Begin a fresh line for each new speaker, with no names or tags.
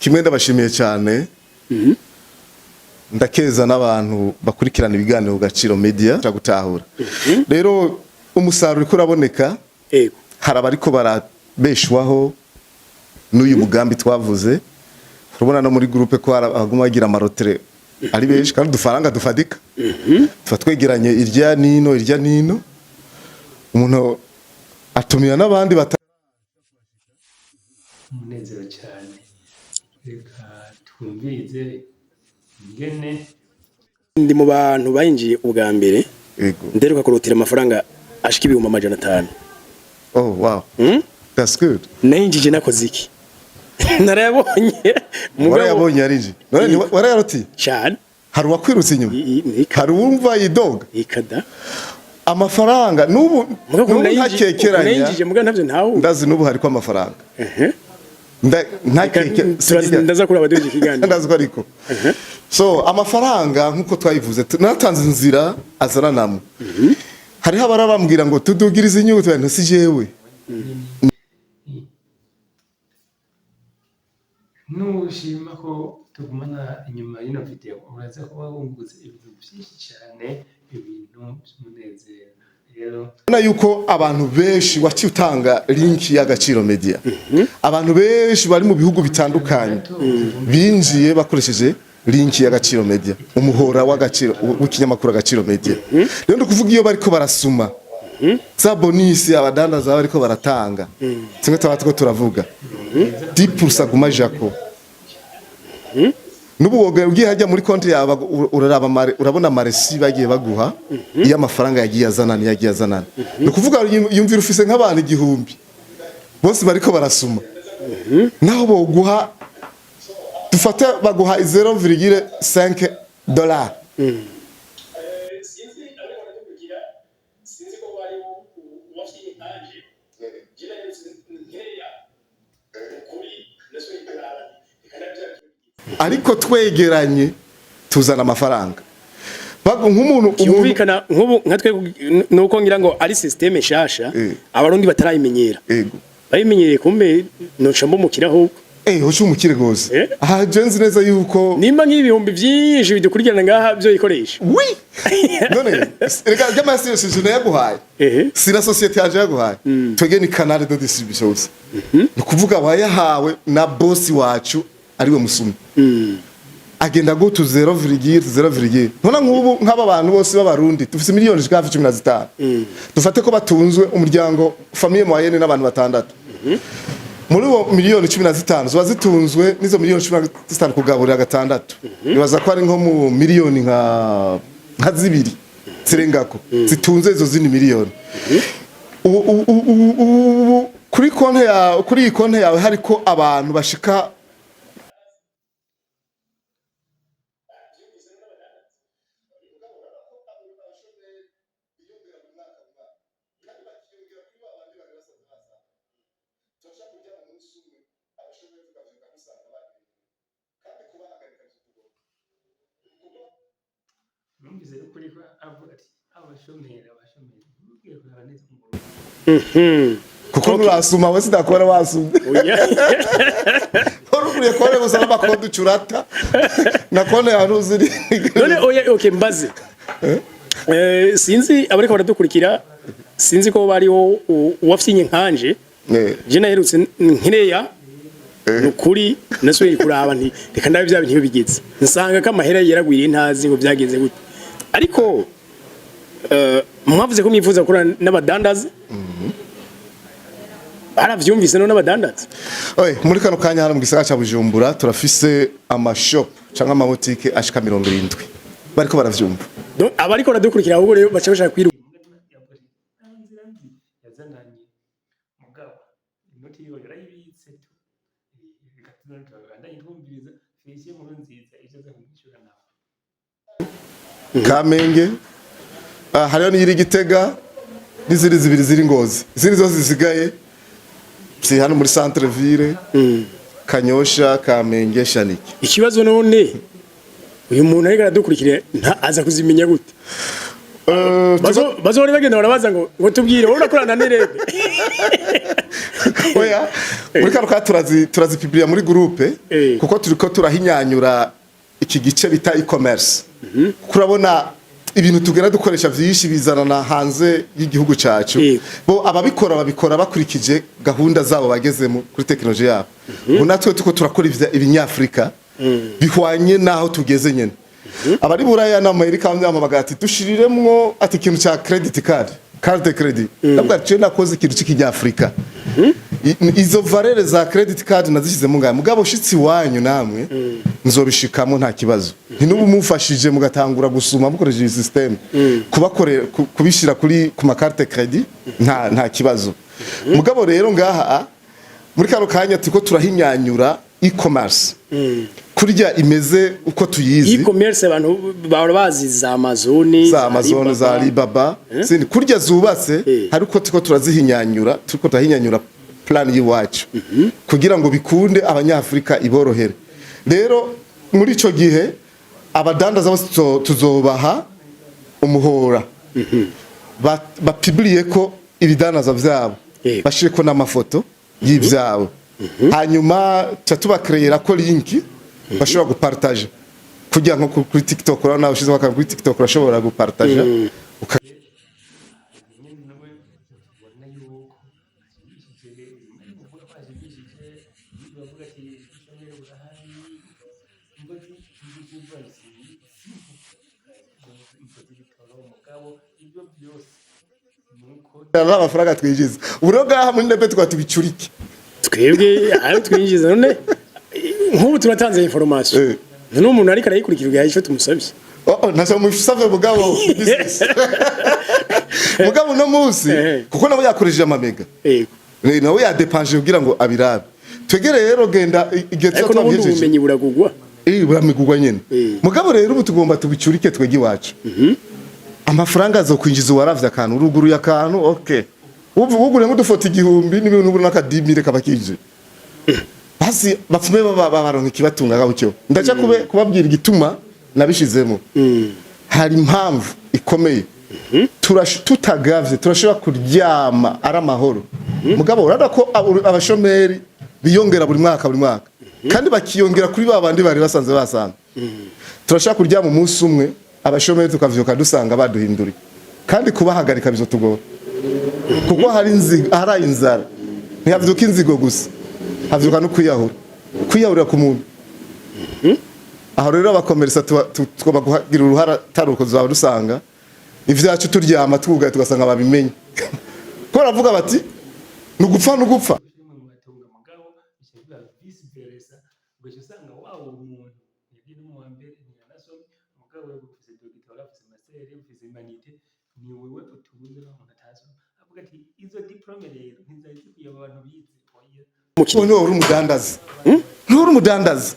Kimwe, ndabashimiye cyane. Ndakeza n'abantu bakurikirana ibiganiro ku Gaciro Media gutahura. Rero umusaruro uriko uraboneka. Hari abariko barabeshwaho n'uyu mugambi twavuze. Urabona no muri groupe ko hari abaguma bagira ama retraits ari benshi, kandi udufaranga dufatika tuba twegeranye irya nino, irya nino, umuntu atumira n'abandi bata.
Umunezero cyane. Reka twumvirize ingene.
Ndi mu bantu bayinjiye ubwa mbere. Nderuka kurotira amafaranga ashika 500,000.
Oh wow, that's good.
Nayinjije nakoze iki? Narayabonye mugabo.
Warayabonye yarinjiye none warayarotiye?
Cyane.
Hari uwakwirutse inyuma? Hari uwumva yidoga?
Ikada.
Amafaranga n'ubu
Mugabo
n'ubu ntakekeranya.
Nayinjije mugabo ntavyo ntawe.
Ndazi n'ubu hariko amafaranga. Ntakeke.
Ndaza kuraba duheje ikiganiro.
Ndazi ko ariko so amafaranga nk'uko twayivuze, natanze inzira azana namwe. Hariho abarabambwira ngo tudugirize inyungu, tuba si jewe.
Nushima ko tugumana inyuma y'ino video, uraza kuba wungutse ibintu byinshi cyane, ibintu by'umunezero rero.
Urabona yuko abantu benshi waciye utanga link y'Agaciro Media, abantu benshi bari mu bihugu bitandukanye binjiye bakoresheje link y'Agaciro Media, umuhora w'agaciro w'ikinyamakuru Agaciro Media. Rero ndi kuvuga, iyo bariko barasuma za bonus abadandaza bariko baratanga, zimwe tuba turiko turavuga 10% guma jako. N'ubu woga ugiye hajya muri konti yawe, uraraba urabona ama reçus bagiye baguha iyo amafaranga yagiye azanana, iyo yagiye azanana. Ni ukuvuga yumvira ufise nk'abantu 1000 bose bariko barasuma, naho boguha, dufate baguha 0,5 dollar.
Sinzi ariko baradukurikira, sinzi ko wari wafite anje jina nkeya ukuri nasubiye kuraba reka nabyo.
Ariko twegeranye tuzana amafaranga. Bagu nk'umuntu umuntu
Cyumvikana nk'ubu nka twe nuko ngira ngo ari système nshasha, Abarundi batarayimenyera. Bayimenyereye kumbe noca mbumukira ahubwo.
Hoca umukire gose. Aha je nzi neza yuko
Nimba nk'ibihumbi byinshi bidukurikirana ngaha byo ikoresha.
Oui, none reka ry'amasi yose je nayaguhaye. Si na société yaje yaguhaye, twebwe ni canal de distribution gusa. Ni ukuvuga wayahawe na boss wacu ariwe musumi, agenda gutu 0,0, none nk'ubu nk'aba bantu bose b'Abarundi dufise miliyoni zishika hafi 15, dufate ko batunzwe umuryango, famille moyenne n'abantu batandatu, muri uwo miliyoni 15 ziba zitunzwe n'izo miliyoni 15 kugaburira gatandatu, nibaza ko ari nko mu miliyoni nka 2 zirengako zitunze izo zindi miliyoni. Ubu kuri konte yawe, kuri iyi konte yawe hariko abantu bashika.
Numvise ukuri ko avuga ati abashomeri, abashomeri ntubwiye kuraba neza mu Burundi.
Kuko nurasuma we sidakubona wasumye.
Oya.
Wari ukwiye kubona gusa n'amakode ucurata na konte yawe ntuziri.
None oya, okay, mbaze. Sinzi abariko baradukurikira, sinzi ko bariho uwafyinye nkanje. Je naherutse nkereya nukuri nasubiye kuraba nti reka ndabe bya bintu bigeze, nsanga ko amahera yaragwiriye, ntazi ngo byagenze gute. Ariko mwavuze ko mwifuza gukorana n'abadandaza, baravyumvise none abadandaza?
Oye, muri kano kanya hano mu gisagara ca Bujumbura turafise amashop canke amabotike ashika 70 bariko baravyumva.
Donc abariko baradukurikira ahubwo rero baca bashaka kwiruka.
Yavuga ati nta nzira nzi yazananye, mugabo inoti yiwe yarayibitse tu. Reka tubandanye twumviriza Felicien Nkurunziza ivyo aza kumwishyura nawe.
Kamenge, hariho n'iyiri Gitega n'izindi zibiri ziri Ngozi, izindi zose zisigaye ziri hano muri centre ville, Kanyosha, Kamenge, Shanike.
Ikibazo none, uyu muntu ariko aradukurikira nta aza kuzimenya gute? Bazo bazori bagenda barabaza ngo tubwire wowe urakorana n'irebe.
Oya, muri kano ka turazipubliya muri groupe, kuko turiko turahinyanyura iki gice bita e-commerce. Kuko urabona ibintu tugenda dukoresha vyinshi bizanana hanze y'igihugu cacu. Bo ababikora babikora bakurikije gahunda zabo bagezemo kuri technologie yabo. Ubu natwe tuko turakora ibinyafrika bihwanye naho tugeze nyene. Abari Buraya na Amerika bamwe ati dushiriremwo ati ikintu ca credit card, carte crédit. Ndavuga ati je nakoze ikintu c'ikinyafrika. Izo valeurs za credit card nazishyizemo ngaha, mugabo ushitsi iwanyu namwe nzobishikamo, nta kibazo. Ntinubu mufashije mugatangura gusuma mukoresheje iyi système, kubakorera kubishira kuri ku ma carte crédit, nta kibazo. Mugabo rero ngaha muri kano kanya turiko turahinyanyura e-commerce kurya imeze uko tuyizi.
E-commerce abantu bahora bazi za Amazon,
za Amazon, za Alibaba, sindi kurya zubatse. Hari uko turiko turazihinyanyura, turiko turahinyanyura plan y'iwacu kugira ngo bikunde Abanyafrika, iborohere. Rero muri ico gihe abadandaza bose tuzobaha umuhora bapubliye ko ibidandaza vyabo, bashireko n'amafoto y'ivyabo, hanyuma tuca tubakreyera ko link bashobora gupartager, kugira nko kuri TikTok, urabona ushizeho akantu kuri TikTok urashobora gupartager.
Nyine nawe ubona yuko ashimishije, uvuga ko ashimishije, bavuga ati ubushomeri burahari, imvo z'imvura imvo z'ibitoro, mugabo ibyo byose nuko
Amafaranga twinjiza ubu rero ngaha muri nebe tukaba tubicurike.
Twebwe ayo twinjiza none nk'ubu turatanze information, none umuntu ariko arayikurikira ugaha icyo tumusabye?
Oh, ntacyo musavye, mugabo business. Mugabo uno munsi, kuko nabo yakoresheje amamega, nawe yadepanje kugira ngo abirabe. Twegere rero genda igihe
Ariko n'ubundi
tuba
ubumenyi buragugwa.
Buramigurwa nyene. Mugabo rero ubu tugomba tubicurike twege iwacu. Amafaranga azokwinjiza uwaravye akantu, uruguruye akantu, okay, ubu ugure nk'udufoto 1000 n'ibintu ubona n'akadimire kaba kinjiye, basi bapfume baba baronka ikibatunga gutyo. Ndaca kubabwira igituma nabishizemo. Hari impamvu ikomeye. Tutagavye turashobora kuryama ari amahoro, mugabo urabona ko abashomeri biyongera buri mwaka buri mwaka, kandi bakiyongera kuri ba bandi bari basanze basanze. Turashobora kuryama umunsi umwe, abashomeri tukavyuka dusanga baduhinduriye, kandi kubahagarika bizotugora, kuko hari inzigo, hari inzara. Ntihavyuka inzigo gusa, havyuka no kwiyahura, kwiyahurira ku muntu. Aho rero abakomerisa tugomba kugira uruhara taruko tuzaba dusanga ivyacu turyama twugaye, tugasanga babimenye ko baravuga bati nugupfa nugupfa.
Bimwe mu batunga, mugabo bica biba vice versa, ugaca usanga wa muntu yagiye no mu wa mbere ntiyanasomye, mugabo wewe ufise doctorat, ufise master, ufise humanité, ni wewe utuze wa muntu atasomye. Avuga ati izo diplôme rero ntizari zikwiye abo bantu bize, oya.
Uwo niwe uri umudandaza, nturi umudandaza.